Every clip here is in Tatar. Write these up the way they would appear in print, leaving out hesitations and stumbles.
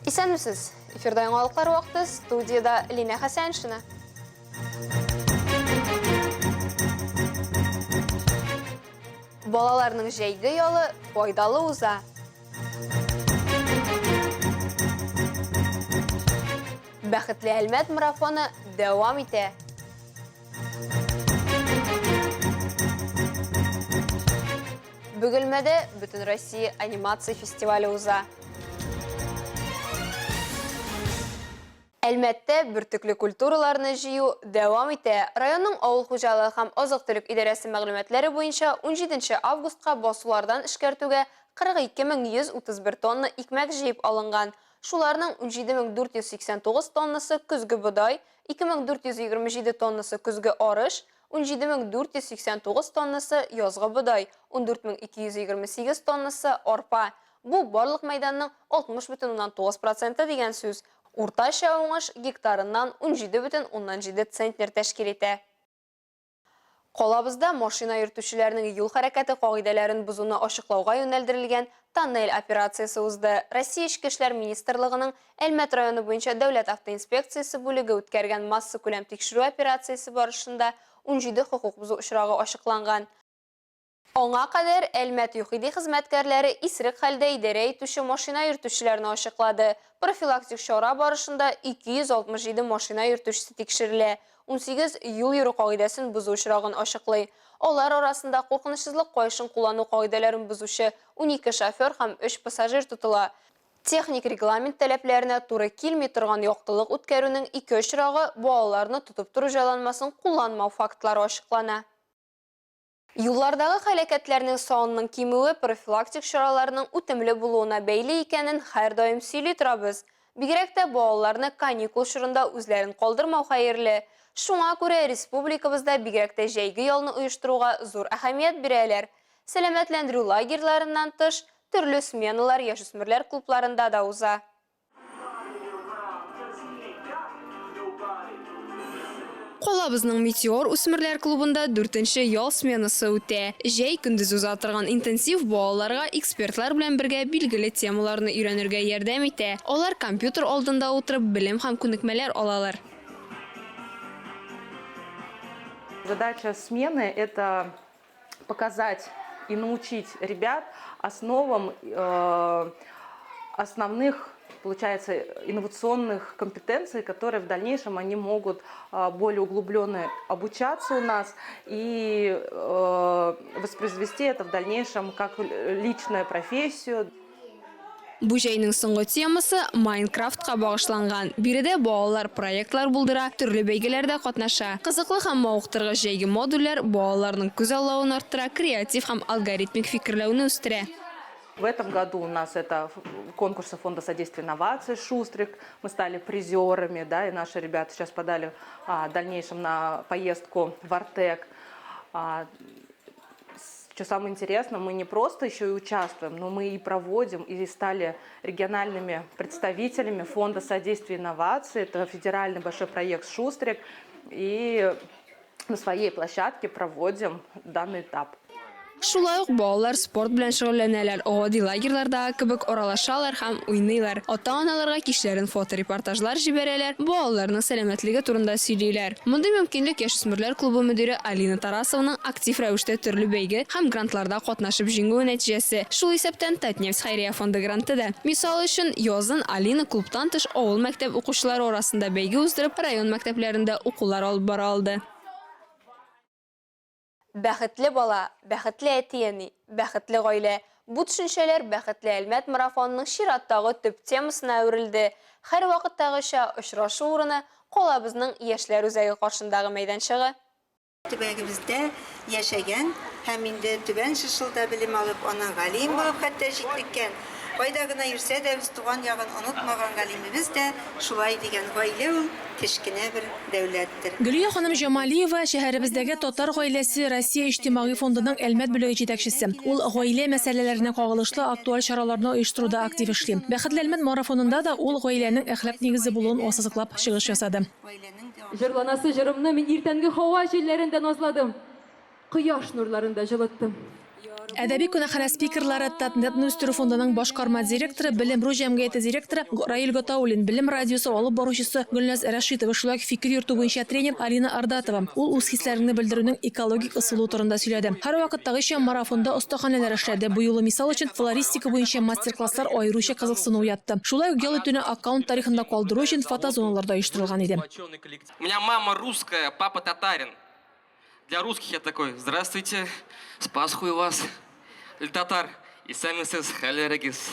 Исәнмесез! Эфирда яңалыклар вакыты, студиядә Линә Хәсәншина. Балаларның җәйге ялы файдалы уза. Бәхетле Әлмәт марафоны дәвам итә. Бөгелмәдә Бөтенроссия анимация фестивале уза. Әлмәттә бөртекле культураларны җыю дәвам итә. Районның авыл хуҗалыгы һәм азык-төлек идарәсе мәгълүматлары буенча, унҗиденче августка басулардан эшкәртүгә 42131 тонна икмәк җыеп алынган. Шуларның 17489 тоннасы көзге бодай, 2427 тоннасы көзге арыш, 17489 тоннасы язгы бодай, 14228 тоннасы арпа. Бу барлык мәйданның 60,9 проценты дигән сүз. Уртача уңыш гектарыннан 17,7 центнер тәшкил итә. Калабызда машина йөртүчеләрнең юл хәрәкәте кагыйдәләрен бозуны ачыклауга юнәлдерелгән Тоннель операциясе узды. Россия Эчке эшләр министрлыгының Әлмәт районы буенча Дәүләт автоинспекциясе бүлеге үткәргән массакүләм тикшерү операциясе барышында 17 хокук бозу очрагы ачыкланган. Аңа кадәр Әлмәт ЮХИДИ хезмәткәрләре исерек хәлдә идарә итүче машина йөртүчеләрне ачыклады. Профилактик чара барышында 267 машина йөртүчесе тикшерелә, 18 юл йөрү кагыйдәсен бозу очрагын ачыклый. Алар арасында куркынычсызлык каешын куллану кагыйдәләрен бозучы 12 шофер һәм өч пассажир тотыла. Техник регламент таләпләренә туры килми торган яктылык үткәрүнең ике очрагы, балаларны тотып тору җайланмасын кулланмау фактлары ачыклана. Юллардагы һәлакәтләрнең санының кимүе профилактик чараларның үтемле булуына бәйле икәнен һәрдаим сөйли торабыз. Бигрәк тә балаларны каникул чорында үзләрен калдырмау хәерле. Шуңа күрә республикабызда бигрәк тә җәйге ялны оештыруга зур әһәмият бирәләр. Сәламәтләндерү лагерьларыннан тыш, төрле сменалар яшүсмерләр клубларында да уза. Калабызның Метеор үсмерләр клубында дүртенче ял сменасы үтә. Җәй көндез уза торган интенсив балаларга экспертлар белән бергә билгеле темаларны өйрәнергә ярдәм итә. Алар компьютер алдында утырып белем һәм күнекмәләр алалар. Задача смены, это показать и научить ребят основам э, основных, получается, инновационных компетенций, которые в дальнейшем они могут э, более углубленно обучаться у нас и э, воспроизвести это в дальнейшем как личную профессию. Бу җәйнең соңгы темасы Майнкрафтка багышланган. Биредә балалар проектлар булдыра, төрле бәйгеләрдә катнаша. Кызыклы һәм мавыктыргыч җәйге модульләр балаларның күзаллавын арттыра, креатив һәм алгоритмик фикерләүне үстерә. В этом году у нас это конкурсы Фонда содействия инноваций «Шустрик». Мы стали призерами, да, и наши ребята сейчас подали в дальнейшем на поездку в Артек. Что самое интересное, мы не просто еще и участвуем, но мы и проводим, и стали региональными представителями Фонда содействия инноваций. Это федеральный большой проект «Шустрик». И на своей площадке проводим данный этап. Шулай ук балалар спорт белән шөгыльләнәләр, гади лагерьлардагы кебек аралашалар һәм уйныйлар. Ата-аналарга кичләрен фоторепортажлар җибәрәләр, балаларның сәламәтлеге турында сөйлиләр. Мондый мөмкинлек яшүсмерләр клубы мөдире Алина Тарасованың актив рәвештә төрле бәйге һәм грантларда катнашып җиңүе нәтиҗәсе, шул исәптән Татнефть хәйрия фонды гранты да. Мисал өчен, язын Алина клубтан тыш авыл мәктәп укучылары арасында бәйге уздырып, район мәктәпләрендә укулар алып бара алды. Бәхетле бала, бәхетле әти-әни, бәхетле гаилә. Бу төшенчәләр Бәхетле Әлмәт марафонының чираттагы төп темасына әверелде. Һәрвакыттагыча, очрашу урыны, калабызның Яшьләр үзәге каршындагы мәйданчыгы. Төбәгебездә яшәгән һәм инде Түбән Чыршылда белем алып, аннан галим булып хәтта җитлеккән, кайда гына йөрсә дә үз туган ягын онытмаган галимебез дә шулай дигән, Гаилә ул, кечкенә бер дәүләттер. Гөлия ханым Җамалиева, шәһәребездәге Татар гаиләсе Россия иҗтимагый фондының Әлмәт бүлеге җитәкчесе. Ул гаилә мәсьәләләренә кагылышлы актуаль чараларны оештыруда актив эшли. Бәхетле Әлмәт марафонында да ул гаиләнең әхлак нигезе булуын ассызыклап чыгыш ясады. Җырланасы җырымны мин иртәнге һава җилләрендә назладым, кояш нурларында җылыттым. Әдәби кунакханә спикерлары Татнетны үстерү фондының башкарма директоры, Белем ру җәмгыяте директоры Раил Гатауллин, Белем радиосы алып баручысы Гөлназ Рәшитова, шулай ук фикер йөртү буенча тренер Алина Ардатова. Ул үз хисләреңне белдерүнең экологик ысулы турында сөйләде. Һәрвакыттагыча, марафонда остаханәләр эшләде. Бу юлы, мисал өчен, флористика буенча мастер-класслар аеруча кызыксыну уятты. Шулай ук ял итүне аккаунт тарихында калдыру өчен фотозоналар да оештырылган иде. У меня мама русская, папа татарин. Для русских я такой, здравствуйте, с Пасхой вас. Для татар, исәнмесез, хәлләрегез.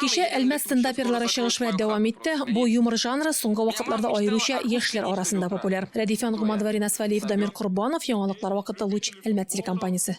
Кичә Әлмәт стендаперлары чыгыш белән дәвам итте. Бу юмор жанры соңгы вакытларда аеруча яшьләр арасында популяр. Рәдифә Нгуманова, Ринас Вәлиев, Дамир Корбанов, Яңалыклар вакыты, Луч, Әлмәт телекомпаниясе.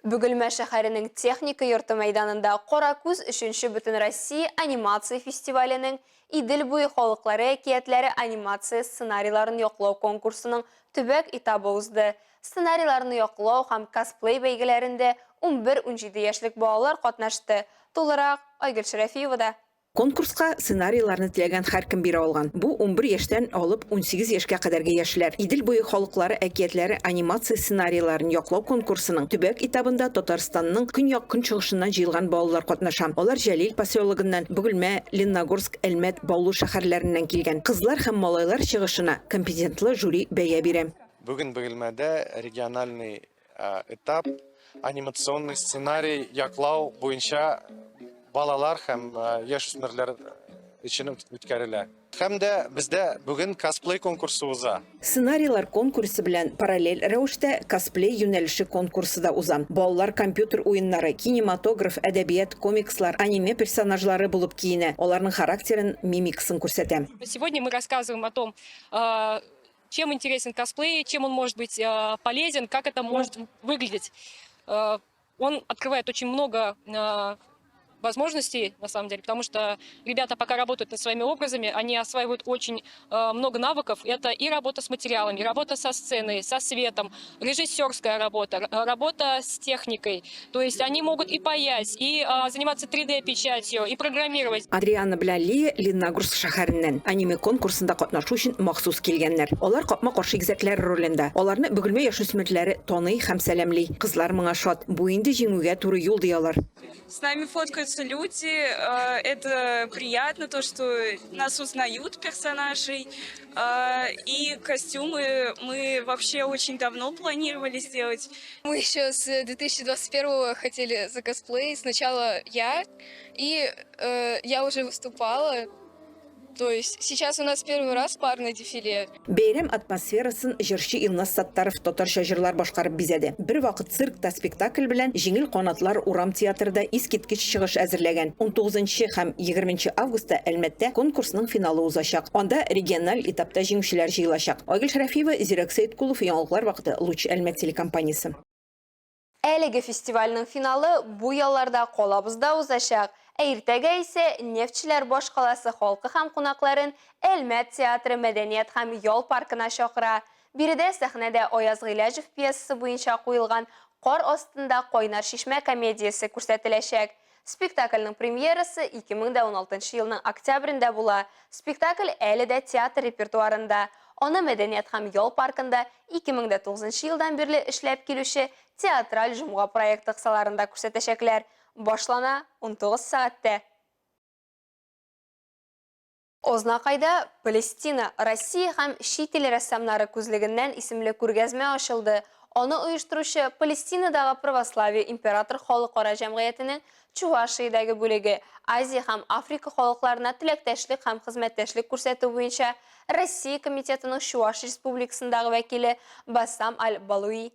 Бөгелмә шәһәренең Техника йорты мәйданында Каракүз өченче Бөтенроссия анимация фестиваленең Идел буе халыклары әкиятләре анимация сценарийларын яклау конкурсының төбәк этабы узды. Сценарийларны яклау һәм косплей бәйгеләрендә унбер-унҗиде яшьлек балалар катнашты. Тулырак, Айгөл Шәрәфиевада. Конкурска сценарийларны теләгән һәркем бирә алган. Бу, 11 яшьтән алып 18 яшькә кадәрге яшьләр. Идел буе халыклары әкиятләре анимация сценарийларын яклау конкурсының төбәк этабында Татарстанның көньяк-көнчыгышыннан җыелган балалар катнаша. Алар Җәлил поселогыннан, Бөгелмә, Ленногорск, Әлмәт, Баулы шәһәрләреннән килгән. Кызлар һәм малайлар чыгышына компетентлы жюри бәя бирә. Бүген Бөгелмәдә региональный этап анимационный сценарий яклау буенча балалар һәм яшүсмерләр өчен үткәрелә. Һәм дә бездә бүген косплей конкурсы уза. Сценарийлар конкурсы белән параллель рәвештә косплей юнәлеше конкурсы да уза. Балалар компьютер уеннары, кинематограф, әдәбият, комикслар, аниме персонажлары булып киенә, аларның характерын, мимикасын күрсәтә. Сегодня мы рассказываем о том, чем интересен косплей, чем он может быть полезен, как это может выглядеть. Он открывает очень много возможностей, на самом деле, потому что ребята пока работают над своими образами, они осваивают очень много навыков. Это и работа с материалами, и работа со сценой, со светом, режиссерская работа, работа с техникой. То есть они могут и паять, и заниматься 3D-печатью, и программировать. Адриана белән Лия Ленногорск шәһәреннән. Аниме конкурсында катнашу өчен махсус килгәннәр. Алар капма-каршы игезәкләр ролендә. Аларны Бөгелмә яшүсмерләре таный һәм сәламли. Кызлар моңа шат. Бу инде җиңүгә туры юл, ди алар. С нами фоткаются люди, это приятно, то, что нас узнают персонажей. И костюмы мы вообще очень давно планировали сделать. Мы еще с 2021 хотели за косплей. Сначала я, и э, я уже выступала. То есть сейчас у нас первый раз парное дефиле. Бәйрәм атмосферасын җырчы Илназ Саттаров татарча җырлар башкарып бизәде. Бервакыт циркта спектакль белән Җиңел канатлар урам театры да искиткеч чыгыш әзерләгән. Унтугызынчы һәм егерменче августта Әлмәттә конкурсның финалы узачак. Анда региональ этапта җиңүчеләр җыелачак. Айгөл Шәрәфиева, Зирәк Сәеткулов, Яңалыклар вакыты, Луч Әлмәт телекомпаниясе. Әлеге фестивальнең финалы бу ялларда калабызда узачак, ә иртәгә исә нефтьчеләр башкаласы халкы һәм кунакларын Әлмәт театры мәдәният һәм ял паркына чакыра. Биредә сәхнәдә Аяз Гыйләҗев пьесасы буенча куелган Кар астында кайнар чишмә комедиясе күрсәтеләчәк. Спектакльнең премьерасы 2016 елның октябрендә була. Спектакль әле дә театр репертуарында. Аны Мәдәният һәм ял паркында 2009 елдан бирле эшләп килүче Театраль җомга проекты кысаларында күрсәтәчәкләр. Башлана 19 сәгатьтә. Ознакайда Палестина, Россия һәм чит ил рәссамнары күзлегеннән исемле күргәзмә ачылды. Аны оештыручы Палестинадагы православие император халыкара җәмгыятенең Чувашиядәге бүлеге, Азия һәм Африка халыкларына теләктәшлек һәм хезмәттәшлек күрсәтү буенча Россия комитетының Чуваш Республикасындагы вәкиле Бассам Аль-Балуи.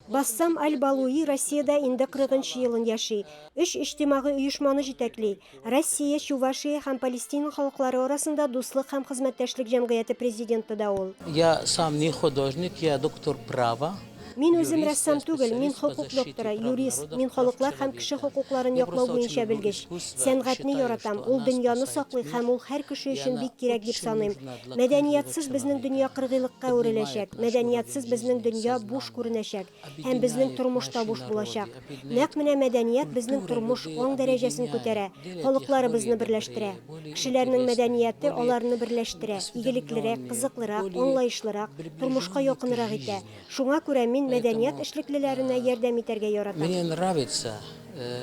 Бассам Аль-Балуи Россиядә инде 40 нчы елын яши. Өч иҗтимагый оешманы җитәкли, Россия, Чувашия һәм Палестина халыклары арасында дуслык һәм хезмәттәшлек җәмгыяте президенты да ул. Я сам не художник, я доктор права. Мин үзем рәссам түгел, мин хокук докторы, юрист, мин халыклар һәм кеше хокукларын яклау буенча белгеч. Сәнгатьне яратам, ул дөньяны саклый һәм ул һәр кеше өчен бик кирәк дип саныйм. Мәдәниятсыз безнең дөнья кыргыйлыкка әвереләчәк, мәдәниятсыз безнең дөнья буш күренәчәк һәм безнең тормыш та буш булачак. Нәкъ менә мәдәният безнең тормыш, аң дәрәҗәсен күтәрә, халыкларыбызны берләштерә. Кешеләрнең мәдәнияте аларны берләштерә, игелеклерәк, кызыклырак, аңлаешлырак, тормышка якынрак итә. Шуңа күрә мин мәдәният эшлеклеләренә ярдәм итәргә яратам. Мне нравится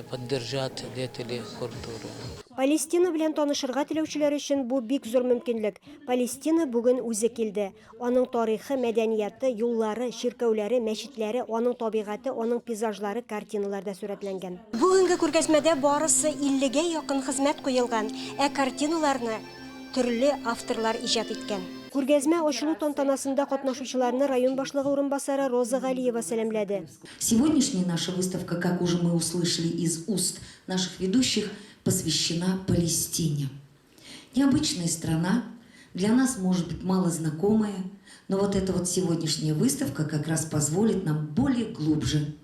поддержать деятелей культуры. Палестина белән танышырга теләүчеләр өчен бу бик зур мөмкинлек. Палестина бүген үзе килде. Аның тарихы, мәдәнияты, юллары, чиркәүләре, мәчетләре, аның табигате, аның пейзажлары картиналарда сурәтләнгән. Бүгенге күргәзмәдә барысы 50 гә якын хезмәт куелган, ә картиналарны төрле авторлар иҗат иткән. Күргәзмә ачылу тантанасында катнашучыларны район башлыгы урынбасары Роза Галиева сәламләде. Сегодняшняя наша выставка, как уже мы услышали из уст наших ведущих, посвящена Палестине. Необычная страна, для нас, может быть, мало знакомая, но вот эта вот сегодняшняя выставка как раз позволит нам более глубже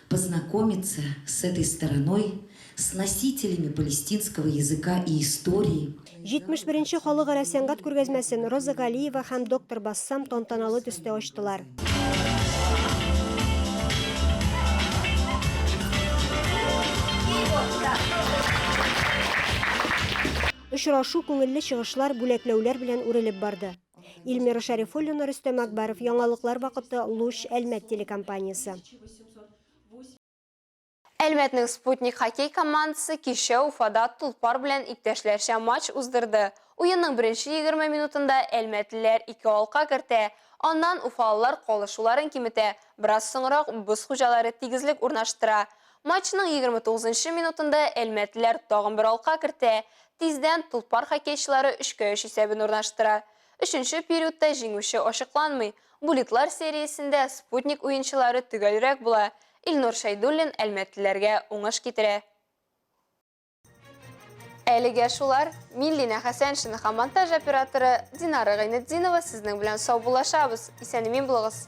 познакомиться с этой стороной, с носителями палестинского языка и истории. 71 нче халыкара сәнгать күргәзмәсен Роза Галиева һәм доктор Бассам тантаналы төстә ачтылар. Очрашу күңелле чыгышлар, бүләкләүләр белән үрелеп барды. Илмира Шәрифуллина, Рөстәм Акбаров, Яңалыклар вакыты, Луч, Әлмәт телекомпаниясе. Әлмәтнең Спутник хоккей командасы кичә Уфада Тулпар белән иптәшләрчә матч уздырды. Уенның беренче 20 минутында әлмәтлеләр ике алка кертә. Аннан уфалылар калышуларын киметә, бераз соңрак боз хуҗалары тигезлек урнаштыра. Матчның 29 нчы минутында әлмәтлеләр тагын бер алка кертә. Тиздән Тулпар хоккейчылары өчкә өч исәбен урнаштыра. Өченче периодта җиңүче ачыкланмый. Буллитлар сериясендә Спутник уенчылары төгәлрәк була. Илнур Шәйдуллин әлмәтлеләргә уңыш китерә. Әлегә шулар. Мин Линә Хәсәншина һәм монтаж операторы Динара Гайнетдинова сезнең белән саубуллашабыз. Исән-имин булыгыз.